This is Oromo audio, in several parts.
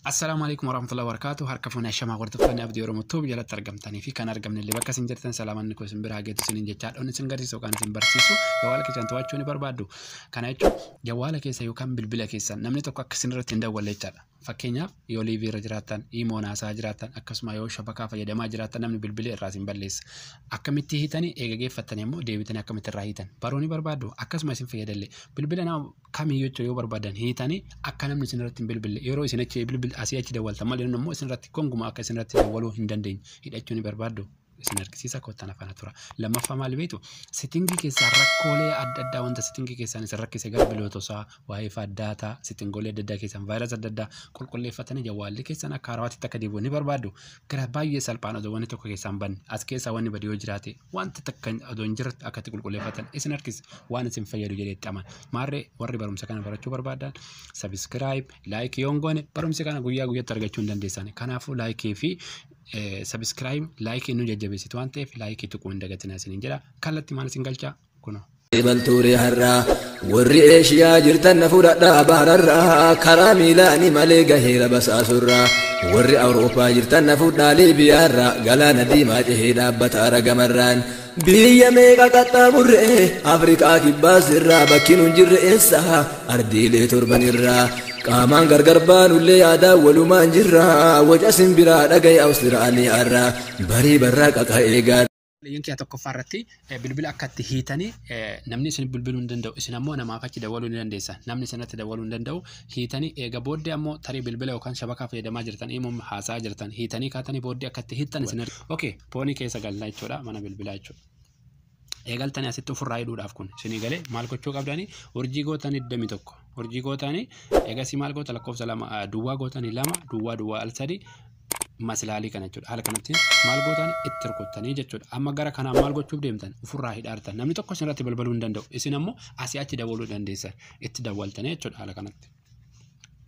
Assalaamu alaikum warahmatullahi wabarakatuh. Harka fuunee shamaa hordoftoonni Abdii Oromoo Tube jalatti argamtanii fi kan argamne illee bakka isin jirtan salaamanni koo isin biraa geetu isiniin jechaa dhoon isin garsiisu yookaan isin barsiisu jawwaala keessan to'achuu ni barbaaddu. Kana jechuun jawwaala keessa yookaan bilbila keessan namni tokko akka isin irratti hin dawwalle jechaadha. Fakkeenyaaf yoo liivii irra jiraattan, iimoo naasaa jiraattan, akkasuma yoo shabakaa fayyadamaa jiraattan namni bilbila irraa isin balleessa. Akkamitti hiitanii eega geeffattanii immoo deebitanii akkamitti irraa hiitan baruu ni barbaaddu. Akkasuma isin fayyadalle bilbila nama kamiyyuu jechuun yoo barbaadan hiitanii akka namni isin irratti hin bilbille yeroo isin achi bilbil asii achi dawwaltan malee immoo isin irratti gonkumaa akka isin irratti dawwaluu hin dandeenye hidhachuu ni barbaaddu. Isin argisiisa kottan afaan tura. Lammaffaa maal beektu? Settingii keessaa rakkoolee adda addaa wanta settingii keessaan isin rakkise gara bilootosaa, waa'ee daataa, settingoolee adda addaa keessan vaayirasii adda addaa qulqulleeffatanii jawwaalli keessan akka haarawaatti akka deebi'u ni barbaaddu. Gara baay'ee salphaan odoo wanni tokko keessaan banne as keessaa wanni badi yoo jiraate wanti takka odoo hin jirre akka itti qulqulleeffatan isin harkisa waan isin fayyadu jedhee itti amana. Maarree warri barumsa kana barachuu barbaadan subscribe, like yoo hin goone barumsa kana guyyaa guyyaatti argachuu hin dandeessan. Kanaafuu likeii fi subscribe likeii nu jajjabeessitu waan ta'eef likeii tuquu hin dagatinaa isiniin jedha. Kallattii maal isin galchaa kunoo. Imaltuure har'aa warri Eeshiyaa jirtan na fudhadhaa bahararraa karaa miilaanii malee gaheera basaasurraa warri Awurooppaa jirtan na fudhaa Liibiyaarraa galaana diimaa cehee dhaabbata argamarraan biyya meeqa qaxxaamurree Afrikaa kibbaas irraa bakki nun jirre eessa ardiilee torbanirraa qaamaan gargar baanullee yaadaa walumaan jirra waca simbiraa dhagaye Awustiraaliyaarraa barii barraa qaqa'ee gaara. Biyyan kiyya tokkoffaa irratti bilbila akka itti hiitanii namni isin bilbiluu hin danda'u. Isin ammoo namaaf achi dawwaluu ni dandeessan. Namni isinatti dawwaluu hin danda'u. Hiitanii eega booddee ammoo tarii bilbila yookaan shabakaa fayyadamaa jirtan immoo haasaa jirtan hiitanii kaatanii booddee akka itti hiittan isin. Okay, phoneii keessa galaa jechuudha mana bilbilaa jechuudha. Eegaltanii asitti ofirraa hidhuudhaaf kun isinii galee maal gochuu qabdanii urjii gootanii 21 urjii gootanii eegasii maal goota lakkoofsa 2 duwwaa gootanii 2 duwwaa duwwaa al 3 maslaalii kana jechuudha. Haala kanatti maal gootan itti rukuttanii jechuudha. Amma gara kanaan maal gochuuf deemtan ofirraa hidhaartan. Namni tokko isin irratti balbaluu hin danda'u. Isin ammoo asii achi dawwaluu dandeessan. Itti dawwaltanii jechuudha haala kanatti.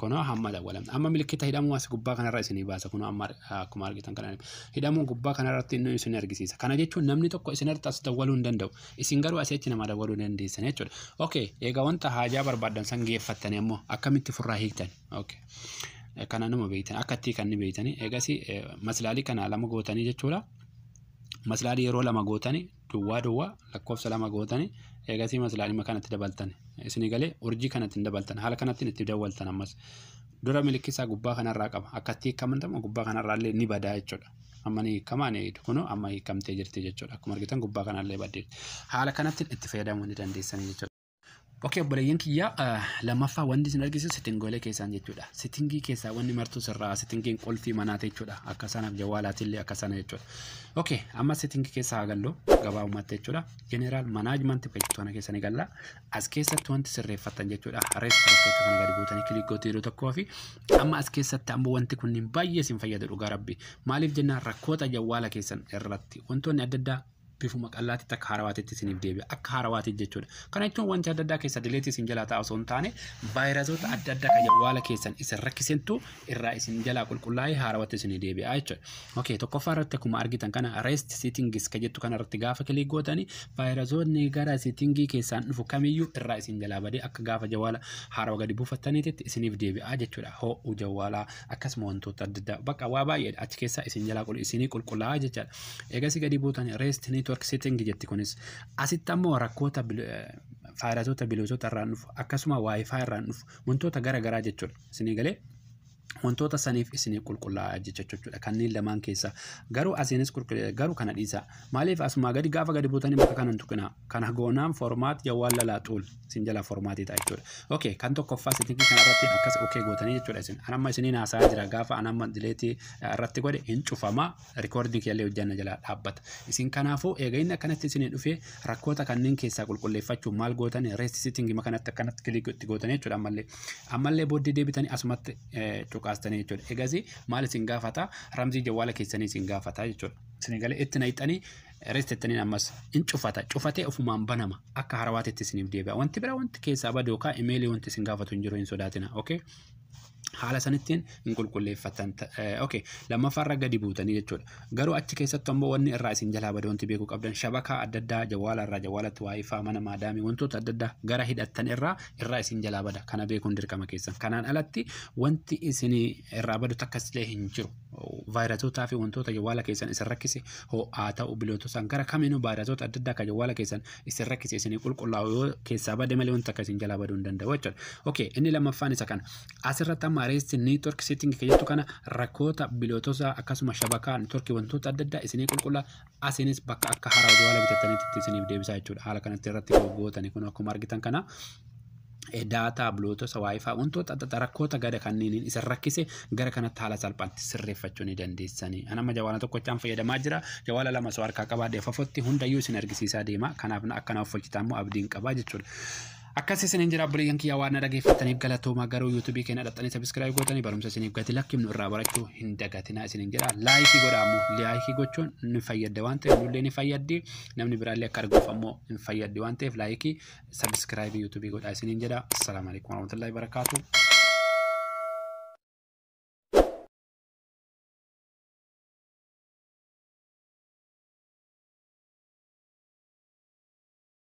Kunoo hamma dawwalamne. Amma milikkita hidhamuu as gubbaa kanarra isinii baasa. Kunoo amma akkuma argitan kana hidhamuu gubbaa kanarratti inni isin argisiisa. Kana jechuun namni tokko isin irratti as dawwaluu hin danda'u. Isin garuu asii achi nama dawwaluu dandeessan jechuudha. Okay, egaa wanta haajaa barbaaddan san geeffattanii ammoo akkamitti ofirraa hiiktan? Okay. Kana nama beektan akka itti kan ni beektanii eegasii maslaalii kana lama gootanii jechuudha. Maslaalii yeroo lama gootanii duwwaa duwwaa lakkoofsa 2 gootanii eegasii maslaalii kanatti dabaltan. Isinii galee urjii kanatti hin dabaltan haala kanatti itti dawwaltan ammas. Dura milikkisaa gubbaa kanarraa qaba. Akka itti hiikaman gubbaa kanarraa illee ni badaa jechuudha. Amma ni hiikamaa ni kunoo amma hiikamtee jirti jechuudha. Akkuma argitan gubbaa kanallee baddee. Haala kanatti itti fayyadamuu ni dandeessanii jechuudha. Okay, obboleeyyan kiyya lammaffaa wanti isin argisiisu settingoolee keessaan jechuudha. Settingii keessaa wanni martuu sirraa settingiin qulfii manaati jechuudha. Akka sanaaf jawwaalaatillee akka sana jechuudha. Okay, amma settingii keessaa haa gallu gabaabumatti jechuudha. General management jechuudha kana keessa ni galla. As keessatti wanti sirreeffattan jechuudha. Rest bakka kana gadi buutanii click gootu yeroo tokkoo fi amma as keessatti ammoo wanti kunniin baay'ee isin fayyadu dhugaa rabbi. Maaliif jennaan rakkoota jawwaala keessan irratti wantoonni adda addaa bifuma qallaatti akka haarawaatitti isiniif deebi'a. Akka haarawaatitti jechuudha. Kana jechuun wanti adda addaa keessa deleteii isin jalaa ta'a osoo hin taane vaayirasoota adda addaa kan jawwaala keessan isin rakkisentu irraa isin jalaa qulqullaa'ee haarawatti isinii deebi'a jechuudha. Okay, tokkoffaa irratti akkuma argitan kana rest settings ka jettu kana irratti gaafa click gootanii vaayirasoonni gara settingii keessaan dhufu kamiyyuu irraa isin jalaa badee akka gaafa jawwaala haarawa gadi buufattaniitti isiniif deebi'a jechuudha. Ho'u jawwaalaa akkasuma wantoota adda addaa bakka waa baay'eedha achi keessaa isin jalaa isinii qulqullaa'aa jechuudha. Eegasii gadi buutanii rest network setting jetti kunis asitti ammoo rakkoota vaayirasoota biloosota irraan dhufu akkasuma WiFi irraan dhufu wantoota gara garaa jechuudha. Isinii galee wantoota saniif isinii qulqullaa'aa jechuudha. Kanneen lamaan keessa garuu asiinis garuu kana dhiisa. Maaliif asumaa gadi gaafa gadi buutanii bakka kana hin tuqinaa. Kana goonaan format jawwaal lalaa xuul isin jalaa formatii ta'a jechuudha. Okay, kan tokkoffaa settingii kana irratti akkas okay gootanii jechuudha isin. An amma isiniin haasa'aa jira gaafa an amma deleteii irratti godhe hin cufama recording kiyyallee hojjanna jalaa dhaabbata. Isin kanaafuu eega inni akkanatti isinii dhufee rakkoota kanneen keessaa qulqulleeffachuuf maal gootanii rest settingii kanatti akkanatti click itti gootanii jechuudha ammallee. Ammallee booddee deebitanii asumatti cuqaastanii jechuudha. Egasii maal isin gaafata? Ramzii jawwaala keessanii isin gaafata jechuudha. Isin galee itti naqxanii rest jettaniin ammas in cufata. Cufatee ofumaan banama. Akka harawaatitti isiniif deebi'a. Wanti biraa wanti keessaa badu yookaan imeelii wanti isin gaafatu hin jiru hin sodaatina. Okay? Haala sanittiin hin qulqulleeffatan. Okay, lammaffaarra gadi buutanii jechuudha. Garuu achi keessattu ammoo wanni irraa isin jalaa bada wanti beekuu qabdan, shabakaa adda addaa, jawwaala irraa jawwaalatti, WiFi mana maadaamii, wantoota adda addaa gara hidhattan irraa isin jalaa bada. Kana beekuun dirqama keessan. Kanaan alatti wanti isin irraa badu takkasillee hin jiru. Vaayirasootaa fi wantoota jawwaala keessan isin rakkise, ho'aa ta'u, bilootosaan gara kamiinuu vaayirasoota adda addaa kan jawwaala keessan isin rakkise isin qulqullaa'u yoo keessaa bade malee wanta akka isin jalaa baduu hin danda'u jechuudha. Okay, inni lammaffaan isa kana. Asirratti amma advanced network setting kan jettu kana rakkoota bilootosaa akkasuma shabakaa networkii wantoota adda addaa isinii qulqullaa, asinis bakka akka haaraa jawwaala bitattanitti isiniif deebisaa jechuudha. Haala kanatti irratti gootanii kun akkuma argitan kana data, Bluetooth, WiFi, wantoota adda addaa rakkoota gada kanneeniin isin rakkise gara kanatti haala salphaatti sirreeffachuu ni dandeessanii. Anama jawaala tokkochaan fayyadamaa jira. Jawaala lama osoo harkaa qabaadhe fafotti hundayyuu isin argisiisaa deema. Kanaaf akkana of hojjetaa immoo abdiin qabaa jechuudha. Akkas isiniin jira, obboleeyyan kiyyaa, waan na dhageeffattaniif galatooma. Garuu YouTubeii keenya dhaqxanii subscribe gootanii barumsa isiniif gadi lakkifnu irraa barachuu hin dagatinaa isiniin jedha. Likeii godhaa ammoo, likeii gochuun ni fayyadda waan ta'eef, nullee ni fayyaddi, namni biraallee akka arguuf ammoo hin fayyaddi waan ta'eef, likeii, subscribeii YouTubeii godhaa isiniin jedha. Assalaamu alaikum warahmatullahi wabarakaatuh.